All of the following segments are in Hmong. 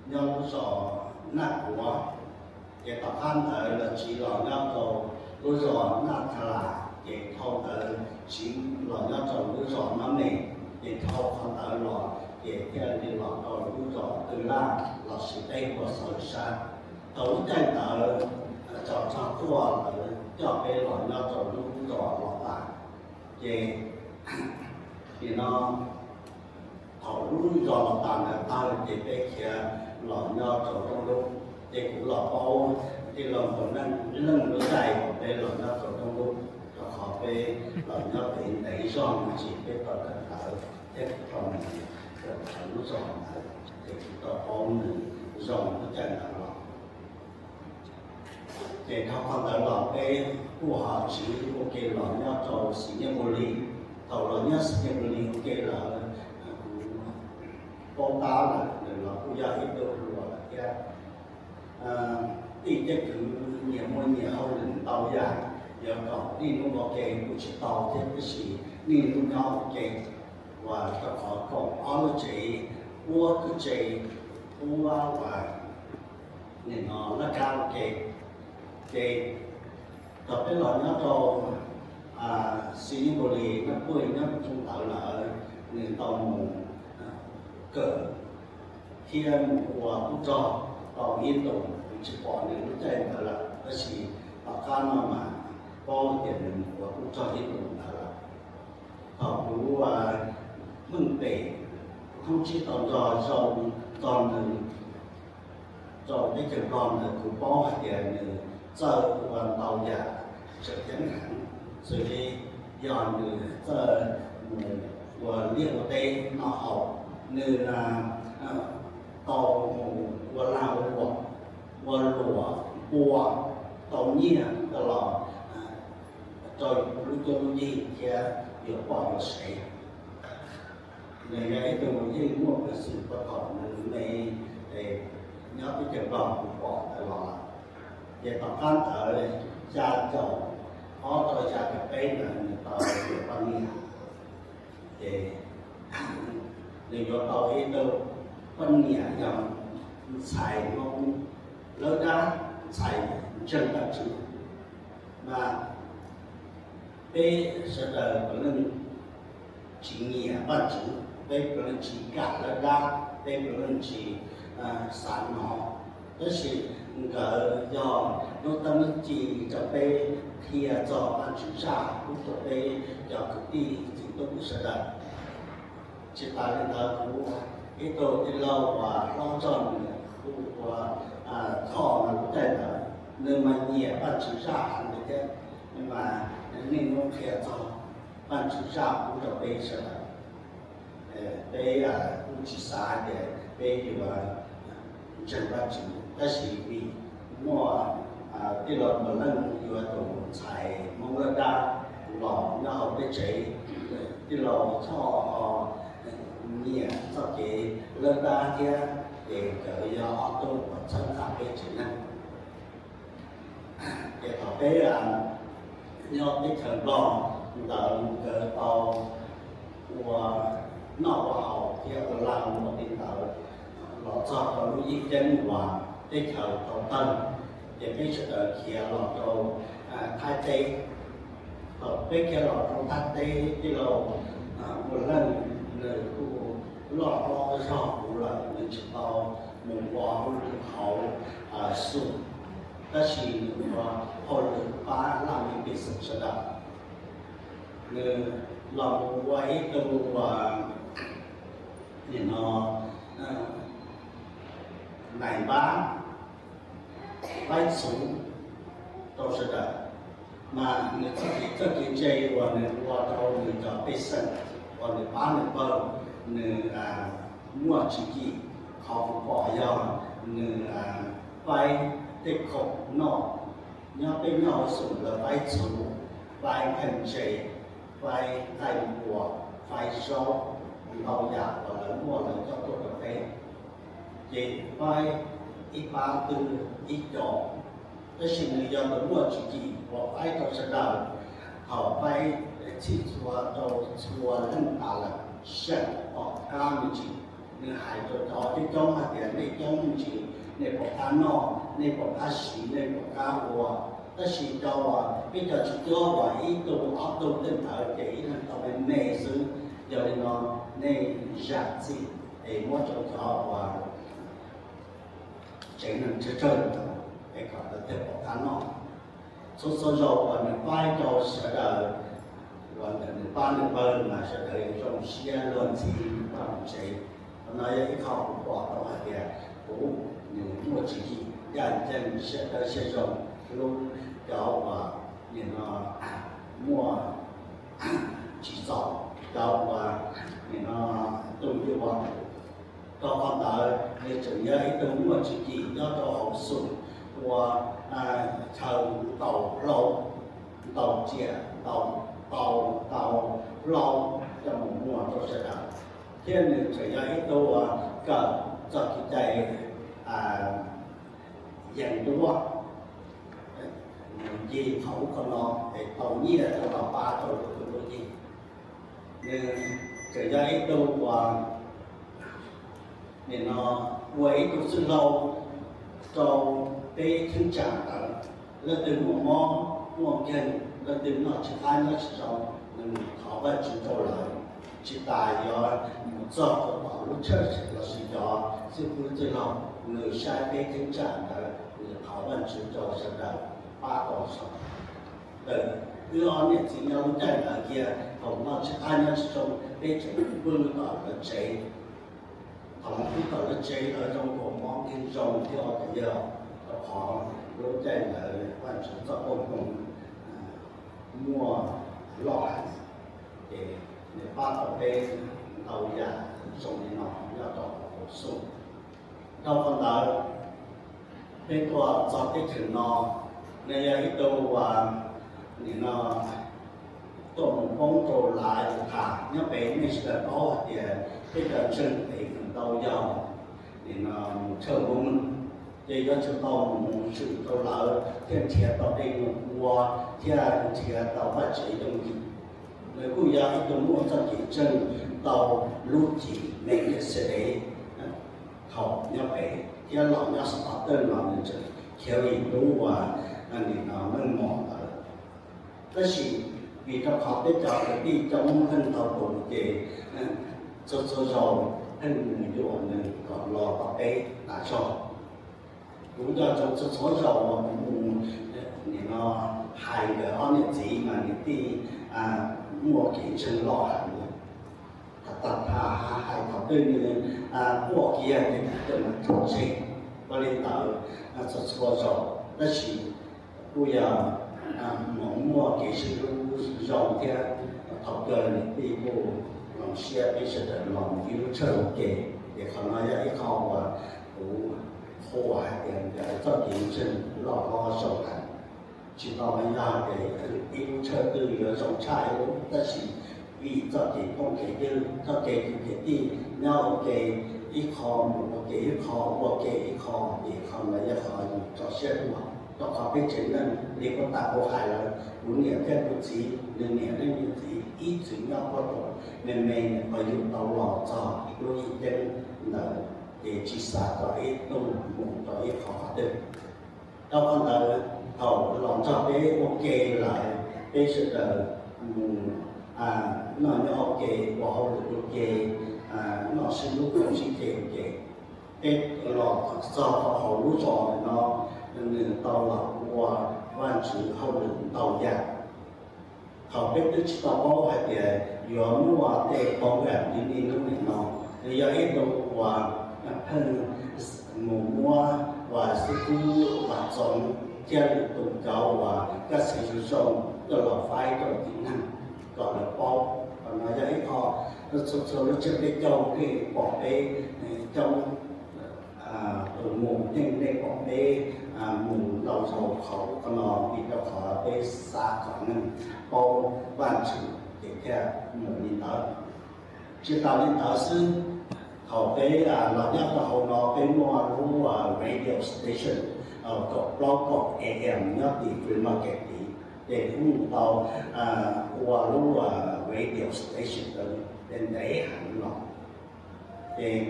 nyob lub zos Naj Kuav. Ces tom qab ntawd los tsiv los nyob rau lub zos Naj Tha Las, ces dhau ntawd tsiv los nyob rau lub zos Nab Mes, ces dhau qhov ntawd los ces thiaj li los rau lub zos Twj Laj lossis peb hu ua Xauv Sab. Thaum lub caij ntawd tsaus tag tuaj lawv coj peb los nyob rau lub zos Los Tas. Ces nim no thaum lub zos Los Tas ntawd tag ces peb khiav los nyob rau Rooj Lub. Ces kuv los paub tij laug Npaus Leej lub caij uas peb los nyob rau Rooj Lub, rau qhov peb los nyob pem ntev zog no ces peb tau kawm ntawv thiab kuv tau mus kawm ntawv lub zos ntawd, ces kuv tau paub nws zoo lub caij ntawd los. Ces dhau qhov ntawd los peb kuj ho tsiv ua ke los nyob rau Xis Nyas Npus Lis. Thaum los nyob Xis Nyas Npus Lis ua ke lawm, kuv paub tab lawm nws los kuj yog ib tug hluas lawm thiab. Tij thiab kwv nyias muaj nyias hauj lwm ntau yam, yog kom niaj hnub ua ke kuj tsis tau thiab, tab sis niaj hnub nyob ua ke, uas rau qhov koom ob lub tsev, puab kwj tse, puab uas nim no laj kab ua ke. Ces thaum peb los nyob rau Xis Nyas Npus Lis, Naj Puj nyob rau ntawd lawm, nws tau mus kawm thiab mus ua tub rog tau ib ntus, kuv tsis pom nws lub caij ntawd lawm, tab sis tom qab no mas paub tias nws mus ua tub rog ib ntus ntawd lawm. Thaum kuv Hmoob Pem thoob tsib tau nrog zoo txog nws rau teb chaws Nplog ntawd, kuv paub hais tias nws txawj ua ntau yam tseem ceeb heev, xws li yog nws txawj mus ua liaj ua teb noj haus, nws tau mus ua lag ua luam, ua luam npua, tau nyiaj coj los rau lub cuab lub yig thiab yuav poj yuav sev. Nws yog ib tug yeej muaj peev xwm, rau qhov nws me, nyob teb chaws Nplog kuv pom ntawd los lawm. Ces tom qab ntawd xya caum ob rau xya caum peb ntawd nws tau yuav poj niam. Ces nws yuav tau ib tug poj niam yog ntxhais Hmoob Lawb Dab, ntxhais ntseeg Vajtswv. Mas peb sawv daws puav leej tsis nyiam Vajtswv, peb puav leej tsis kam Lawb Dab, peb puav leej tsis xav hnov. Tab sis nkawd yog lub teeb lub ci rau peb, qhia txog Vajtswv zaj pub rau peb cov kwv tij txiv tub sawv daws. Tsis tas li ntawd kuv ib tug tij laug uas hlob nrog nws hu ua Thoj no lub caij ntawd, nws mas nyiam Vajtswv zaj heev li thiab, mas niaj hnub qhia txog Vajtswv zaj pub rau peb sawv daws. Peb kuj tsis xav tias peb yuav ntseeg Vajtswv, tab sis vim muaj tij laug Npaus Leej yuav tus ntxhais Hmoob Lawb Dab los nyob hauv peb tsev, tij laug Thoj ho nyiam txoj kev Lawb Dab thiab, ces nkawd yog ob tug uas txhawb nqa peb tsev neeg. Ces thaum peb nyob teb chaws Nplog ntawd nkawd tau ua noj ua haus thiab ua lag ua luam li ntawd los txog rau lub yeeb ceeb uas teb chaws tau tawg, ces peb sawv daws khiav los rau Thaib teb. Thaum peb khiav los rau Thaib teb, tij laug Npaus Leej nws kuj loj hlob zog kuv lawm, nws tsis tau mus ua hauj lwm hauv xum, tab sis nws ua hauj lwm pab laj mej pej xeem sawv daws. Nws los mus ua ib tug uas nim no nais npab, faib txhuv rau sawv daws. Mas nws txoj kev, txoj kev ntse uas nws ua rau nws cov pej xeem uas nws pab nws pawg, nws muaj tsis kim. Qhov kuv pom yog nws faib tej khoom noj, nyob peb nyob hauv xum ntawd faib txhuv, faib nqaij ntses, faib nqaij npua, faib zaub, ntau yam uas lawv muaj lawv coj tuaj rau peb. Ces faib ib pab twg ib co, tab sis nws yog tus muaj tsis kim uas faib rau sawv daws. Thaum faib txhij txhua rau txhua leej tas lawm, seem tom qab me ntsis, Nws hais rau cov coob coob hais tias nej coob me ntsis, nej pom qab noj, nej pom qab siv, nej pom qab ua. Tab sis cov uas peb cov tsis cuab uas ib tug ob tug tej ntawd ces ib leeg tau me me xwb. Yog li no nej zam txim es muab rau cov uas tsev neeg tsawg tsawg es kom lawv thiaj pom qab noj. Txhua txhua zaus uas nws pab rau sawv daws, uas ntawm nws pab nws pawg mas sawv daws zoo siab luag ntxhi nws pab mus tsev. Qhov no yog ib qho kuv pom tau hais tias kuv, nws muaj tswv yim ncaj ncees siab dawb siab zoo hlub cov uas nim no muaj tsis txaus, cov uas nim no tu yuas. Rau qhov ntawd nws tseem yog ib tug muaj tswv yim nyob rau hauv xum ua chaw ntaus hlau, ntaus riam, ntaus tau, ntaus hlau coj mus muag rau sawv daws, thiab nws tseem yog ib tug uas kawm txog kev cai yees duab, nws ncig qhov ub qhov no es tau nyiaj rau los pab rau lwm tus lub neej. Nws tseem yog ib tug uas nim no ua ib tug txwj laug rau peb cheeb tsam ntawd. Leej twg muaj mob muaj nkeeg, leej twg noj tsis qab nyob tsis zoo, nws mus thov Vajtswv rau lawv. Tsis tas yuav mus txog rau tom lub tshawj lossis cov xib fwb txwj laug, nws saib peb cheeb tsam ntawd, nws thov Vajtswv rau sawv daws pab tau sawv daws. Wb ob niam txiv nyob lub caij ntawd kiag thaum noj tsis qab nyob tsis zoo, peb tseem pw tom lawv tsev. Thaum pw tom lawv tsev lawv zoo nkaus mob nkeeg zoo thiab os, yog rau qhov lub caij ntawd Vajtswv txoj koob hmoov muaj loj heev, ces nws pab tau peb ntau yam zoo li no nyob rau hauv xum. Dhau qhov ntawd, peb tuaj txog teb chaws no, nws yog ib tug uas nim no tuaj mus poob rau lav tham nyob pem, nej sawv daws paub hais tias peb cov ntseeg pem feem ntau yog nim no mus tshawj Hmoob, ces yuav tsum tau mus swm rau lawv thiaj nrhiav tau dej num ua thiab nrhiav tau vaj tsev yooj yim. Nws kuj yog ib tug muaj txoj kev ntseeg tau lub cim Mekixedes thaum nyob pem thiab los nyob Xav Pas Tawj los nws tseem khiav li lub uas nim no meej mom ntawd. Tab sis vim rau qhov peb cov kwv tij coob heej ntau tus ces txhua txhua zaus pheej mus yuam nws kom los tom peb tas zog. Kuv nco ntsoov txhua txhua zaus uas kuv mus nim no hais nkawd ob niam txiv mas niam tij muaj kev ntseeg loj heev. Tag tag hais thaum twg nws quaj kiag ces kuv txawm mus tso tseg. Ua li ntawd txhua txhua zaus, tab sis kuj yog mus muaj kev sib hlub zoo thiab. Thaum kawg niam tij kuj hloov siab peb sawv daws los mus ib lub tshawj ua ke, ces qhov no yog ib qho uas kuv qhuas hais tias nkawd txoj kev ntseeg loj hlob zoo heev. Tsis tau yog tias ib lub tshawj twg yuav zoo tshaj ib lub, tab sis vim txoj kev phooj kev ywg, txoj kev kwv kev tij nyob ua ke ib qho, mus ua ke ib qho, ua ke ib qho, ces qhov ntawd yog qhov yus tso siab dua. Rau qhov peb tsev neeg li kuv tas kuv hais lawm, kuv niam thiab kuv txiv, nws niam thiab nws txiv ib txwm nyob puag thaum me me, qhov yus tau los txog lub hli ceeb ntawd ces tsis xav kom ib tug mus rau ib qho qhov twg. Rau qhov ntawd thaum los nrog peb ua ke lawm, peb sawv daws mus noj nyob ua ke, ua hauj lwm ua ke, noj sib hlub koom sib ce ua ke, peb los txog rau hauv lub zos no, nws tau los ua Vajtswv hauj lwm ntau yam. Thaum peb twb tsis tau paub hais tias yuav muaj tej program li hnub nim no, nws yog ib tug uas pheej mus muab uas xib fwb Vam Txoov thiab lwm tus cov uas kaj siv zoo zoo coj los faib rau tib neeg kom lawv paub. Qhov no yog ib qho txhua txhua lub tsiab peb caug pheej pom peb coob tus mus yeej nej pom peb mus ntau zaus qhov no vim rau qhov peb xav kom neeg paub Vajtswv ces thiaj mus li ntawd. Tsis tas li ntawd xwb, thaum peb los nyob rau hauv no peb muaj lub radio station kaum plaub kaum A M nyob tim Free Market tid, ces kuv mus tau ua lub radio station ntawd ntev heev los. Ces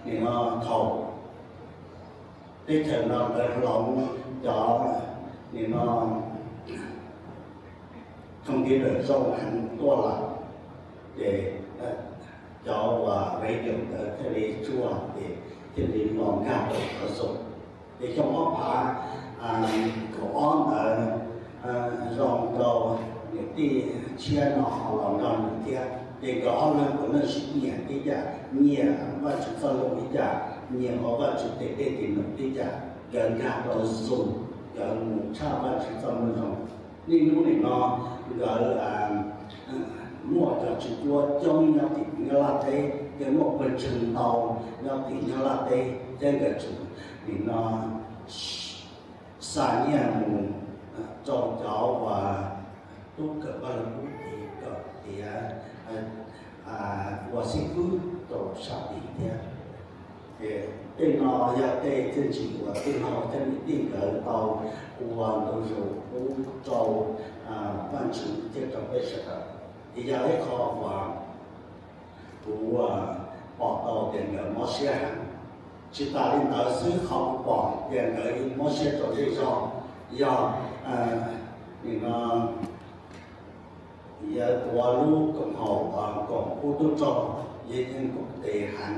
nim no thaum teb chaws no lawv hloov cov nim no thooj tib lawm zoo heev tuaj lawm, ces cov uas radio ntawd thiaj li tsuaj ces thiaj li los nkag rau qhov zoo. Ces xyoo ob phav kaum ob ntawd zoo rau niam tij tshiab no ho los nrog nws thiab, ces nkawd ob leeg puav leej sib nyiam tib yam, nyiam Vajtswv txoj lus tib yam, nyiam ua Vajtswv tes dej tes num tib yam, nkawd nkag rau zoo, nkawd mus tshaj Vajtswv txoj moo zoo. Niaj hnub nim no nkawd muaj cov tswv cuab coob nyob tim Nyab Laj teb, nkawd muaj pawg ntseeg ntau nyob tim Nyab Laj teb, thiab nkawd tsum nim no xa nyiaj mus rau cov uas tub kawm Vaj Lug Kub tim kom tiav ua xib fwb rau sab tid thiab. Tej no yog tej txiaj ntsim uas tij laug thiab niam tij nkawd tau ua ntu zus pub rau Vajtswv thiab rau peb sawv daws. Ces yog ib qho uas kuv pom tau tias nkawd mob siab heev. Tsis tas li ntawd xwb, qhov kuv pom tias nkawd mob siab rau zej zog yog nim no yawg tuav lub koom haum koom pub tub rog, yawg yeej koom tes heev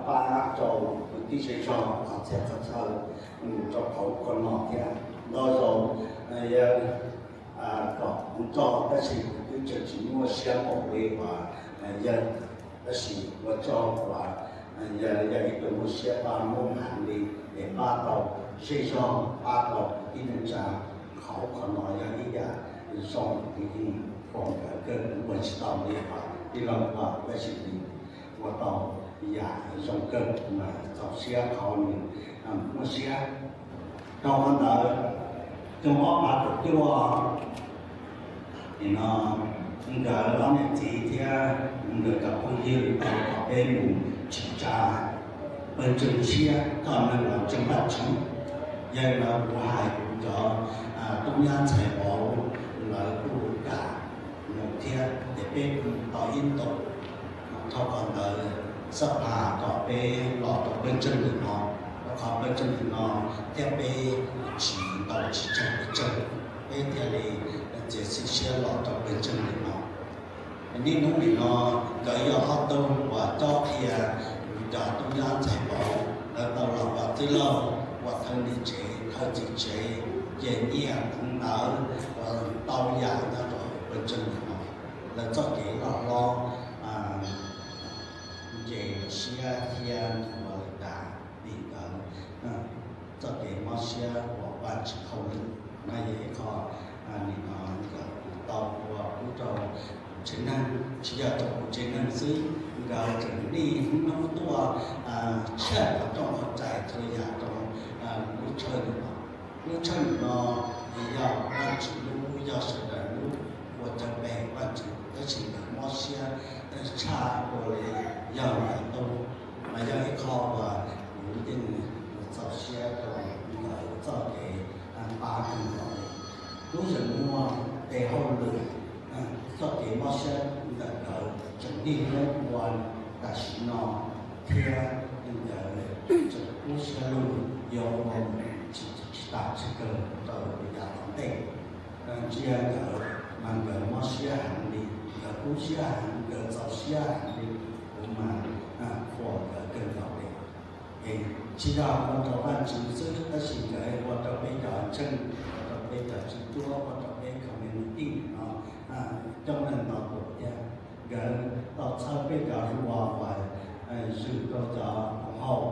pab rau kwv tij zej zog qhov txhia qhov chaw mus rau qhov ub qhov no thiab. Ntau zaus yawg kom kuv tso tab sis kuv twb tseem tsis muaj siab npaum li uas yawg, tab sis ua tsaug uas yawg yog ib tug muaj siab pab muaj heev li es pab tau zej zog, pab tau kwv tij neej tsa. Qhov ub qhov no yog ib yam zoo, kuv yeej foom nkawd kawg, kuv ua tsis tau li uas tij laug ua, tab sis ua tau yam zoo kawg mas txaus siab qhov nws muaj siab. Rau qhov ntawd, xyoo ob phav kaum cuaj nim no nkawd ob niam txiv thiab nkawd cov phooj ywg tau kom peb mus tsim tsa pawg ntseeg tshiab, coj neeg los ntseeg Vajtswv. Yog li ntawd kuv hais kuv cov tub nyab ntxhais vauv lawv kuj kam mus thiab, ces peb kuj tau ib ntus. Dhau qhov ntawd, Xab Phas kom peb los rau pawg ntseeg ntawm no, rau qhov pawg ntseeg ntawm no thiab peb tsis ntaus tsis tseg pawg ntseeg, peb thiaj li txiav txim siab los rau pawg ntseeg ntawm no. Niaj hnub nim no nkawd yog ob tug uas cob qhia cov tub nyab ntxhais vauv, lawv tau los ua tij laug, ua thawj niam tsev thawj txiv tsev, ces nyiaj ntawv uas tau yam nyob rau pawg ntseeg ntawm no. Lawv txoj kev loj hlob nce lawv siab thiab ua lawv tas vim nkawd txoj kev mob siab uas Vajtswv hauj lwm. No yog ib qho nim no nkawd tau ua pub rau kuv tsev neeg, tsis yog rau kuv tsev neeg xwb, nkawd tseem nij hnub tuaj tshaj qhov rooj qhov rais txhua yam rau lub tshawj ntawm no. Lub tshawj ntawm no yog Vajtswv lub, yog sawv daws lub ua cov peg Vajtswv, tab sis nkawd mob siab tshaj ua li yog nkawd tau, mas yog ib qho uas kuv yeej txaus siab rau nkawd txoj kev pab kawg nkaus li. Lub zeem muaj tes hauj lwm, txoj kev mob siab ntawm nkawd tseem nij hnub ua tam sim no thiab nkawd tseem kub siab lug yuav ua tsis tas tsis kawg rau yav tom ntej. Ntsia nkawd mas nkawd mob siab heev li, nkawd kub siab heev, nkawd txaus siab heev li, kuv mas qhuas nkawd kawg nkaus li. Es tsis yog ua rau Vajtswv xwb tab sis nkawd ua rau peb cov ntseeg, ua rau peb cov tswv cuab, ua rau peb community no coob leej ntau tus thiab. Nkawd tau txhawb peb cov hluas uas zwm rau cov hauv,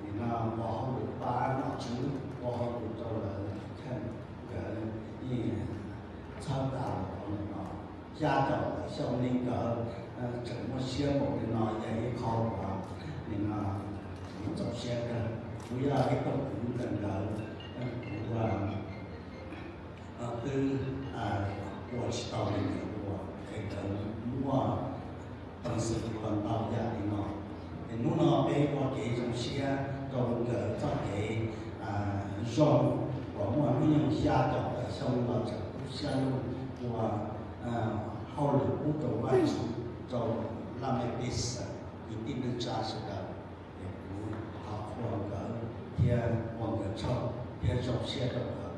nim no ua hauj lwm pab nom tswv, ua hauj lwm rau lawv cheej, nkawd yeej txhawb tas los rau nim no. Xya caum tawm xyoo li nkawd tseem muaj siab npaum li no yog ib qho uas nim no kuv txaus siab kawg. Kuv yog ib tug kwv ntawm nkawd, kuv twb ua tsis tau li nkawd ua, es nkawd muaj peev xwm ua ntau yam li no. Es hnub no peb ua kev zoo siab rau nkawd txoj kev zoo uas muaj hnub nyoog xya caum tawm xyoo los tseem kub siab lug ua hauj lwm pub rau Vajtswv rau laj mej pej xeem. kwv tij neej tsa sawv daws, es kuv thov qhuas nkawd thiab ua nkawd tsaug thiab zoo siab rau nkawd.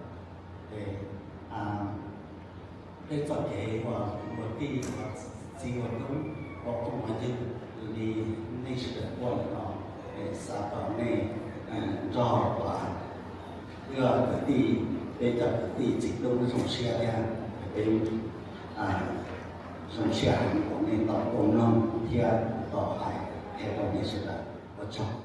Es peb txoj kev uas ua tij ua txiv ua tub ua phooj ua ywg li nej sawv daws ua no, es xav kom nej nrog uas wb kwv tij, peb cov kwv tij txiv tub zoo siab thiab peb zoo siab heev uas nej tau tuaj mloog thiab tau hais qhia rau nej sawv daws. Ua tsaug.